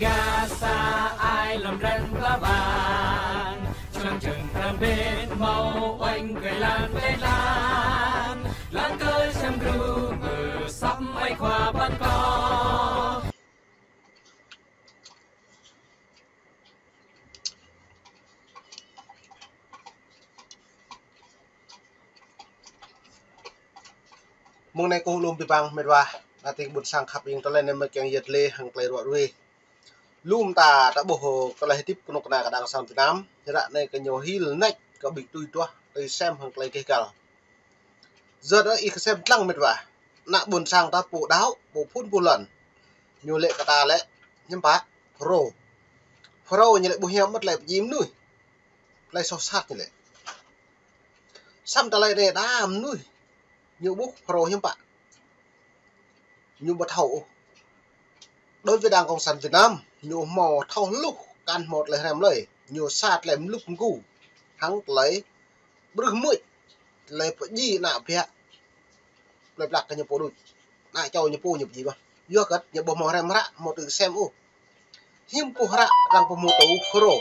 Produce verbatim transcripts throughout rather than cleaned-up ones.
Gasa ai lăm răng pla bang, člăng čăng pram bên mâo oanh kơ lan lĕ lan, lan kơ sem gru mơ săm ai khua ban kơ. Mông anei kâo lŏ bi bang mĭt wa, ană tĭng ƀuôn sang khăp ing tơlơi anei mơ̆ kiăng yăl dliê hăng tơlơi ruă ruê. Lu mta ta ƀuh tơlơi hdĭp knŭk kna kđang sang Việt Nam, ară anei kơ ñu hil nač kơ ƀĭ tui duah, tui sem hăng tơlơi keh găl. Yua anăn ih ksem dlăng mĭt wa. Ană ƀuôn sang ta pô đăo, pô phŭn pô lăn. Ñu lĕ kơ ta lĕ, hiăm pă, Phrô. Phrô ñu lĕ ƀu hiam mă tơlơi pơjing mnuih. Tơlơi soh sat ñu lĕ. Săm tơlơi anei đa mnuih. Ñu ƀuh Phrô hiăm pă. Ñu ƀu thâo ôh. Đối với Đảng Cộng sản Việt Nam, ñu mâo thâo hluh kăn mâo tơlơi hrăm lơi. Ñu sa tơlơi mluk mgu. Hăng tơlơi brưh mưč. Tơlơi pơjing ană biă. Tơlơi plak kơ ñu pô đuč. Ană čô ñu pô ñu pơjing bah. Yua kơ ñu ƀu mâo hrăm hră, mâo tui sem ôh. Hiăm pô hră, arăng pô mâo tŭ Phrô.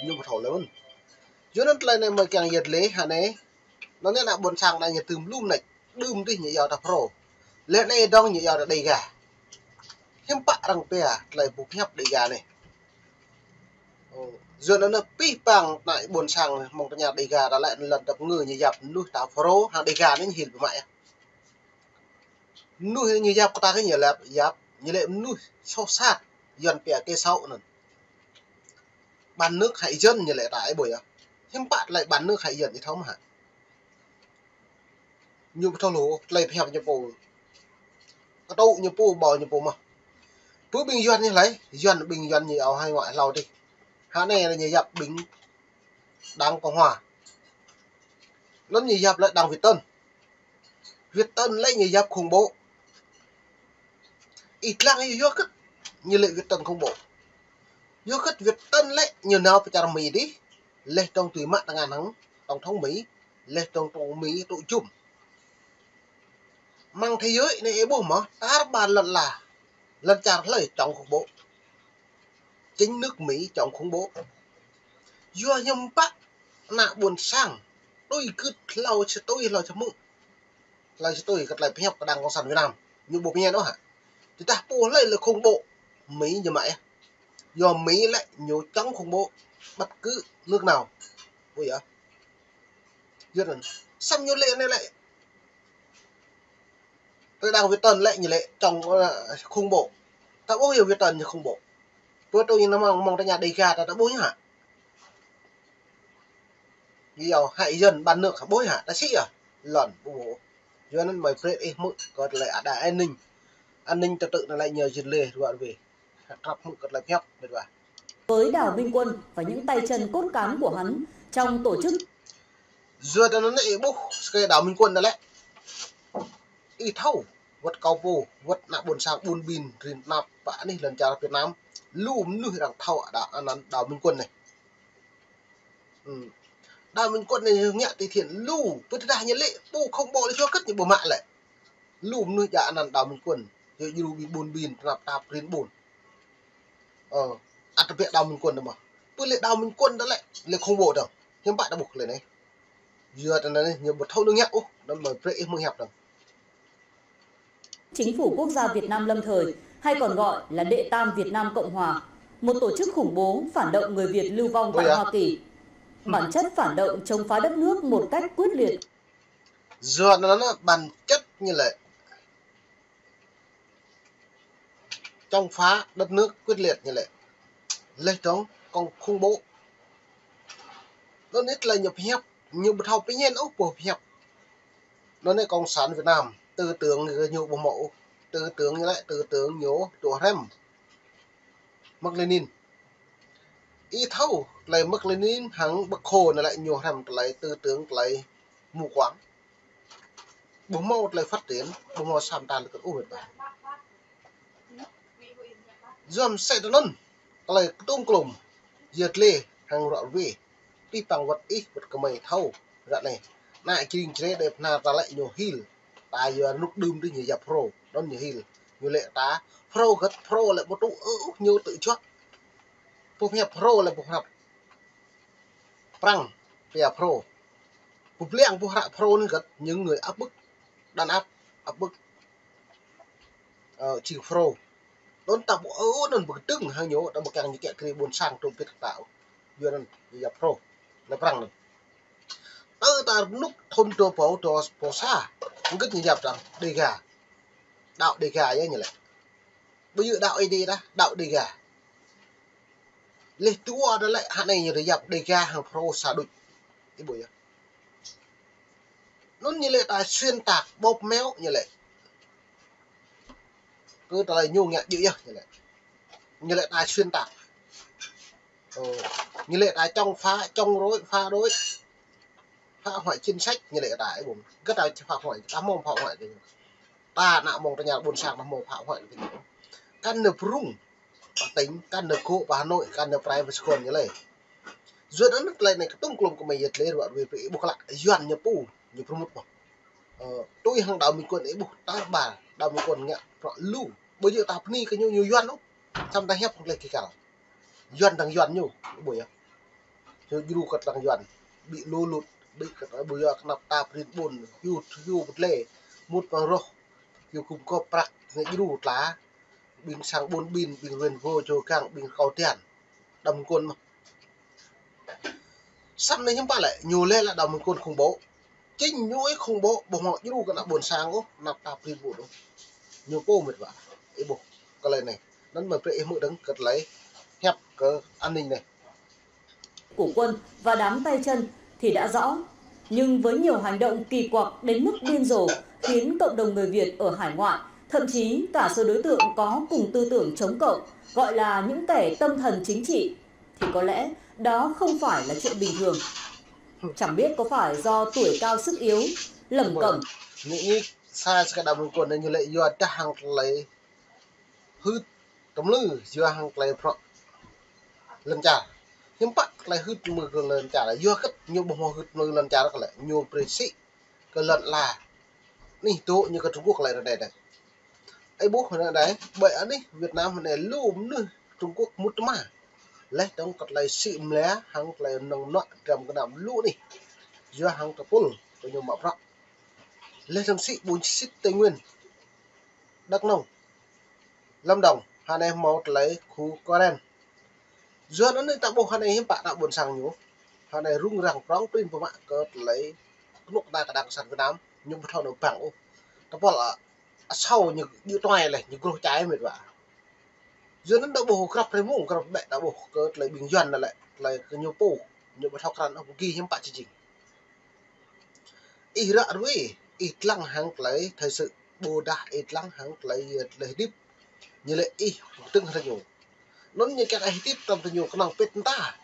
Ñu ƀu thâo lơi mơ̆n. Yua anăn tơlơi anei mơ̆ kiăng yăl dliê, hă anei. Anăn ană ƀuôn sang anei ñu tŭm lu mnêč. Đưm dih ñu yua ta Phrô. Leh anei dŏng ñu yua ta Đêga. Hiăm pă arăng pia tơlơi pơhiăp Đêga anei. Ơ, yua anăn pih pang ană ƀuôn sang mơ̆ng tơña Đêga ta lĕ lăn dăp ngư ñu yap mnuih ta Phrô hăng Đêga anei ñu hil bi mă yơh. Mnuih ñu yap kơ ta kơ ñu lĕ yap, ñu lĕ mnuih soh sat, Yuăn pia kơ sâu anăn. Bán nước hại dân ñu lĕ ta ai ƀuh yơh. Hiăm pă tơlơi bán nước hại dân ñu thâo mơh hă. Ñu ƀu thâo lu, tơlơi pơhiăp ñu pô. Kơ tŭ ñu pô, ƀâo ñu pô mơh. Pơ ƀing Yuăn ñu hlei, Yuăn ƀing Yuăn ñu ao hai ngoại hlâo dih. Hă anei ñu yap ƀing Đảng Cộng Hòa. Anăn ñu yap lĕ Đảng Việt Tân. Việt Tân lĕ ñu yap khủng bố. Ih dlăng yua kơ ñu lĕ Việt Tân khủng bố. Yua kơ Việt Tân lĕ ñu nao pơ čar Mi dih. Leh dŏng tui mă tơngan hăng tổng thống Mi. Leh dŏng tŭ Mi tŭ jŭm. Mơ̆ng thế giới anei ih ƀuh mơh, tar ƀar lăn ala. Lăn čar hlei chống khủng bố. Chính nước Mỹ chống khủng bố. Yua hiăm pă ană ƀuôn sang. Tui gưt hlâo čơ tui hlâo čơ mư̆. Hlâo čơ tui kơ tơlơi pơhiăp kơ Đảng Cộng sản Việt Nam. Ñu ƀu pơñen ôh hă. Tơdah pô hlei lĕ khủng bố. Mỹ ñu mă yơh. Yua Mỹ lĕ ñu chống khủng bố. Bất cứ nước nào. Ui yơh. Yua anăn. Săm ñu lĕ anei lĕ. Tơ Đảng Việt Tân lĕ ñu lĕ chống, ơ, khủng bố. Ta ƀuh yơh Việt Tân ñu khủng bố. Pơ tui ñu nao mơ̆ng, mơ̆ng tơña Đêga ta, ta ƀuh ñu hă. Yua hại dân bán nước hă ƀuh hă, ta sĭ yơh. Lăn ƀuh. Yua anăn mơi brei ih hmư̆ kơ tơlơi ada an ninh. An ninh trật tự anăn lĕ ñu yăl dliê ruă ruê. Trăp hmư̆ kơ tơlơi pơhiăp, mĭt wa. Với Đào Minh Quân và những tay chân cốt cán của hắn trong tổ chức. Yua anăn ih ƀuh, sơkei Đào Minh Quân anăn lĕ. Ih thâo, wăt kâo pô, wăt ană ƀuôn sang ƀun ƀin, rin tnap, pă anih lăn čar Việt Nam, lu mnuih arăng thâo đa anăn Đào Minh Quân anei. Ư. Đào Minh Quân anei ngă ti thiện lu, pơ tơdah ñu lĕ, pô khủng bố lĕ yua kơ ñu ƀu mă lĕ. Lu mnuih djă anăn Đào Minh Quân, yua djru ƀĭng ƀun ƀin, tnap tap rin ƀun. Ơ, ăt tơbiă Đào Minh Quân dơ̆ng mơh. Pơ lĕ Đào Minh Quân dơ̆ng lĕ, lĕ khủng bố dơ̆ng. Hiăm pă ta ƀuh klei anei. Yua anăn ñu ƀu thâo nưng ngă ôh, anăn mơi brei ih hmư̆ hiăp dơ̆ng. Chính phủ Quốc gia Việt Nam lâm thời, hay còn gọi là Đệ tam Việt Nam Cộng Hòa, một tổ chức khủng bố phản động người Việt lưu vong tại Hoa Kỳ. Bản chất phản động chống phá đất nước một cách quyết liệt. Yua anăn bản chất ñu lĕ chống phá đất nước quyết liệt ñu lĕ. Leh dŏng cộng khủng bố. Anăn ñu lĕ ñu pơhiăp, ñu ƀu thâo pơñen ôh pô pơhiăp. Anăn ñu cộng sản Việt Nam, tư tưởng ñu ƀu mâo ôh. Tư tưởng ñu lĕ, tư tưởng ñu tŭ hrăm. Mark Lenin. Ih thâo, tơlơi Mark Lenin hăng Bác Hồ anăn lĕ ñu hrăm tơlơi tư tưởng tơlơi mù quáng. Ƀu mâo tơlơi phát triển, ƀu mâo sa mta lĕ kơ ôh wĕt ba. Yua msĕ tơ anăn, tơlơi ktŭng klŭm, yăl dliê hăng ruă ruê, pih pang wăt ih wăt kơ mơi thâo, ră anei. Ană jring jre đei pnar ta lĕ ñu hil, ta yua rnuk đưm dih ñu yap Phrô, anăn ñu hil. Ñu lĕ ta, Phrô gơ̆t, Phrô lĕ ƀu tŭ ư ôh ñu tŭ juă. Pô hiăp Phrô lĕ pô hrăp Prăng, pia Phrô. Pô bliăng pô hră Phrô anăn gơ̆t, những người áp bức, đàn áp, áp bức. Ơ, jing Phrô. Anăn ta ƀu ư anăn bi kdơ̆ng hăng ñu, ta ƀu kiăng ñu kiă kriê ƀuôn sang tôm pĭt ta. Yua anăn, ñu yap Phrô. Lĕ Prăng anăn. Tơ ta rnuk thŭn dua êbâo dua pluh sa. Ngĭt ñu yap dăng Đêga. Đăo Đêga yơh ñu lĕ. Ƀu djơ̆ đăo Êđê dah, đăo Đêga. Leh dua dah lĕ, hă anei ñu dah yap Đêga hăng Phrô sa đuč. Ih ƀuh yơh. Anăn ñu lĕ ta xuyên tạc, bóp méo ñu lĕ. Kơ ta lĕ ñu ngă djơ̆ yơh ñu lĕ. Ñu lĕ ta xuyên tạc. Ơ, ñu lĕ ta chống phá, chống đối, phá đối. Phá hoại chính sách ñu lĕ ta, ih ƀuh. Gơ̆t ta phá hoại, ta mâo phá hoại kơ ñu. Ta ană mơ̆ng ta ña ƀuôn sang ta mâo phá hoại kơ ñu. Kăn nao prŭng, pă tỉnh, kăn nao gŏ, pă Hà Nội, kăn nao prai, pă Sài Gòn ñu lĕ. Yua anăn klei anei ktŭng klŭm kơ mei yăt lĕ ruă ruê pơ ih ƀuh klă, Yuăn ñu pô, ñu prmut mơh. Ơ, tui hăng Đào Minh Quân ih ƀuh tar ƀar, Đào Minh Quân ngă bruă lu. Ƀu djơ̆ ta bơni kơ ñu, ñu Yuăn ôh. Săm ta hiăp hŏng klei kikal. Yuăn dăng Yuăn ñu, ih ƀuh yơh. Ñu djru kơ dlăng Yuăn. Ƀĭ lu lŭt, ƀĭ kơ ƀu yua knap ta prin ƀun, hiu, hiu bơdlê, mŭt mơ̆ng roh, hiu gŭm gôp prăk, ñu djru tla, ƀing sang ƀun ƀin, ƀing Ruen Vô, Čô Gang, ƀing Kâo Tian, Đào Minh Quân mơh. Săm anei hiưm pă lĕ, ñu lĕ lĕ Đào Minh Quân khủng bố. Chính ñu ih khủng bố, ƀuh mâo djru kơ ană ƀuôn sang ôh, knap ta prin ƀun ôh. Ñu pô mĭt wa. Ih ƀuh, klei anei. Anăn mơ̆ brei ih hmư̆ dơ̆ng kơ klei hiăp kơ an ninh anei. Của quân và đám tay chân thì đã rõ, nhưng với nhiều hành động kỳ quặc đến mức điên rồ, khiến cộng đồng người Việt ở hải ngoại, thậm chí cả số đối tượng có cùng tư tưởng chống cộng, gọi là những kẻ tâm thần chính trị, thì có lẽ đó không phải là chuyện bình thường. Chẳng biết có phải do tuổi cao sức yếu, lẩm cẩm. Ñu nik sa sa kơ Đào Minh Quân anăn ñu lĕ yua dah hăng klei hưt tơmlư, yua hăng klei prŏ lăn čar. Hiưm pă klei hưt tơmlư kơ lăn čar, yua kơ ñu ƀuh mâo hưt tơmlư lăn čar kơ lĕ, ñu brei sĭ kơ lăn ala. Anih dôk ñu kơ Trung Quốc lĕ rơdei dei. Ih ƀuh anăn dei, ƀơi anih Việt Nam anei lu mnuih Trung Quốc mŭt tma. Leh dơ̆ng kơ klei sĭ mlia hăng klei năng nŏ dram gơnam lu anih. Yua hăng tơpul kơ ñu mă prăk. Leh dơ̆ng sĭ ƀuôn sĭt Tây Nguyên, Đắk Nông, Lâm Đồng, hă anei mâo klei khu Karen. Yua anăn ta ƀuh hă anei hiưm pă ta ƀuôn sang ñu. Hă anei rŭng răng prŏng prin pơmă kơ klei knŭk kna kđang kơ sang Việt Nam, ñu ƀu thâo nao băng ôh. Tơpul, a, asâo ñu djŏ tuai leh, ñu groh čai mĭt wa. Yua anăn ta ƀuh grăp rei mông, grăp ƀĕ ta ƀuh kơ klei ƀing Yuăn anăn lĕ, klei kơ ñu pô, ñu ƀu thâo krăn ôh, ƀu gĭr hiưm pă či jing. Ih ră ruê, ih dlăng hăng klei thời sự, ƀôdah ih dlăng hăng klei, klei hdĭp. Ñu lĕ ih kdơ̆ng hŏng diñu. Anăn ñu kiăng ih hdĭp tăm diñu knŏng pĭt mta.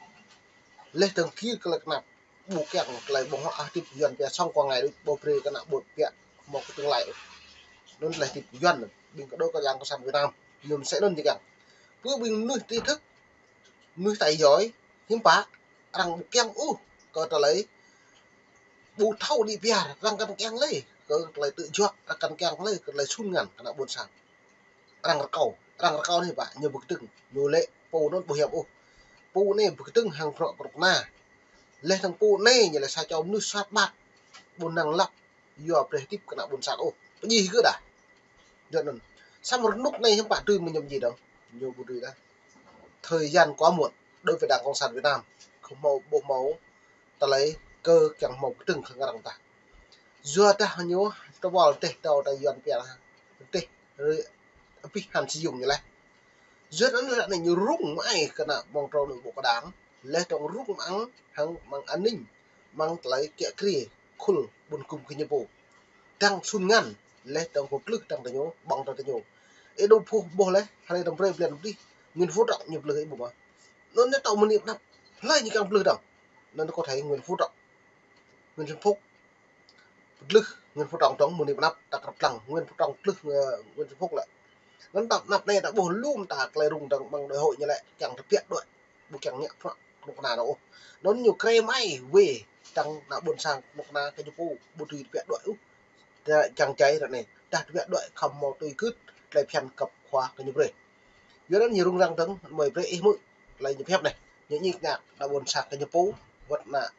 Leh dơ̆ng gĭr klei knap. Ƀu kiăng klei ƀơ̆ng huă hdĭp Yuăn pia sống qua ngày đuč, ƀu brei kơ ană ƀuôn pia mâo kơ tương lai. Anăn klei hdĭp Yuăn, ƀing kơ đô kơ yang cộng sản Việt Nam. Ñu msĕ anăn ñu kiăng. Pơ ƀing mnuih trí thức, mnuih tài giỏi, hiưm pă, arăng ƀu kiăng ôh kơ klei ƀu thâo đĭ piar, arăng kăn kiăng lei kơ klei tŭ juă, arăng kăn kiăng lei kơ klei sun ngăn kơ ană ƀuôn sang. Arăng rơkâo, arăng rơkâo anei pă, ñu bi kdơ̆ng, ñu lĕ pô anăn ƀu hiam ôh. Pô anei bi kdơ̆ng hăng bruă knŭk kna. Leh dơ̆ng pô anei ñu lĕ sa čô mnuih sat ƀat, ƀu năng lăp, yua brei hdĭp kơ ană ƀuôn sang ôh. Pơjih kơ dah. Yua anăn. Săm rnuk anei hiưm pă dưi mơ̆ng ñu jih dơ̆ng. Ñu ƀu dưi dah. Thời gian quá muộn đối với Đảng Cộng sản Việt Nam. Khŏm mâo ƀuh mâo klei kơ kiăng mâo kdơ̆ng hăng arăng tah. Yua dah ñu tơwăl dêh dâo ta Yuăn pia lah. Dêh rei abih hăn si yung ñu leh. Yua anăn leh anăn ñu rŭng mă ai kơ ană mơ̆ng trô nội bộ kđang. Leh dơ̆ng rŭng mă ang hăng mơ̆ng an ninh, mơ̆ng klei kiă kriê khul ƀuôn gŭm kơ ñu pô. Dăng sun ngăn, leh dơ̆ng pô klưh dăng diñu, ƀơ̆ng dăng diñu. Ih dôk phuh ƀuh leh, hlei dơ̆ng brei blan dih, Nguyễn Phú Trọng ñu klưh ih ƀuh mơh. Anăn ñu tâo mơni mnăp, hlei ñu kiăng klưh dơ̆ng. Anăn kâo thấy Nguyễn Phú Trọng, Nguyễn Xuân Phúc, klưh Nguyễn Phú Trọng dơ̆ng mơni mnăp, ta krăp dlăng Nguyễn Phú Trọng klưh, ơ, Nguyễn Xuân Phúc lĕ. Anăn ta mnăp anei ta ƀuh lu mta klei rŭng dơ̆ng mơ̆ng đại hội ñu lĕ, kiăng tơbiă đuĕ, ƀu kiăng ngă bruă knŭk kna ôh. Anăn ñu krei mă ai wê dăng ană ƀuôn sang knŭk kna kơ ñu pô, ƀu dưi tơbiă đuĕ ôh. Dah kiăng jai ară anei, dah tơbiă đuĕ khŏm mâo tui gưt, klei bhiăn kăp khua kơ ñu brei. Yua anăn ñu rŭng răng dơ̆ng, mơi brei ih hmư̆ klei ñu pơhiăp anei. Ñu ñik ñak đa ƀuôn sang kơ ñu pô, wăt anăn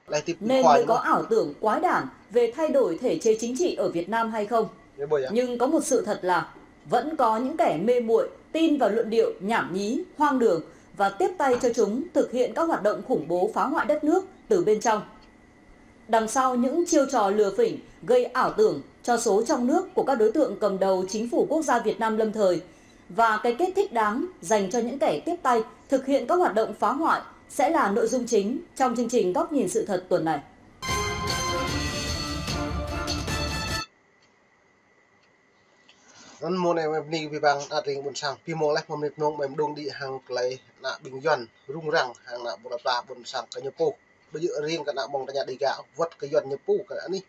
leh tip Nên khua mới ñu có mơh. Ảo tưởng quái đản về thay đổi thể chế chính trị ở Việt Nam hay không? Ñu ƀuh ya. Nhưng có một sự thật là vẫn có những kẻ mê muội, tin vào luận điệu nhảm nhí, hoang đường và tiếp tay cho chúng thực hiện các hoạt động khủng bố phá hoại đất nước từ bên trong. Đằng sau những chiêu trò lừa phỉnh, gây ảo tưởng cho số trong nước của các đối tượng cầm đầu chính phủ quốc gia Việt Nam lâm thời và cái kết thích đáng dành cho những kẻ tiếp tay thực hiện các hoạt động phá hoại sẽ là nội dung chính trong chương trình Góc nhìn sự thật tuần này. Anăn mơ̆ng anei mơ̆ng bni bi bang anăn tring ƀuôn sang. Bi mơ̆ng leh mơ̆ng mnĭt mơ̆ng mơ̆ng đung đĭ hăng klei anăn ƀing Yuăn rŭng răng hăng anăn ƀuôn pla ƀuôn sang kơ ñu pô. Ƀu djơ̆ riêng kơ anăn mơ̆ng tơña Đêga, wăt kơ Yuăn ñu pô kơ anih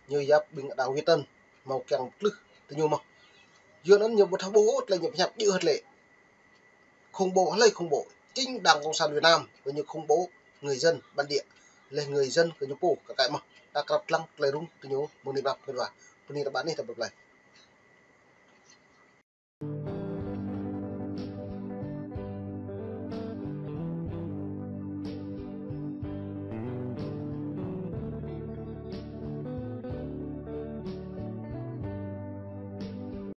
ñu yap ƀing đang Việt Tân mâo kiăng tlưh tơ ñu mơh. Yuăn anăn ñu ƀu thâo ƀuh klei ñu pơhiăp djơ̆ hơt lĕ. Khủng bố, hlei khủng bố? Chính Đảng Cộng sản Việt Nam kơ ñu khủng bố người dân bản địa. Leh người dân kơ ñu pô kơ kăi mơh. Ta krăp dlăng klei rŭng tơ ñu mơ̆ng anei ƀrăp kơ dua. Bni ră ƀă anei ta ƀrăp leh.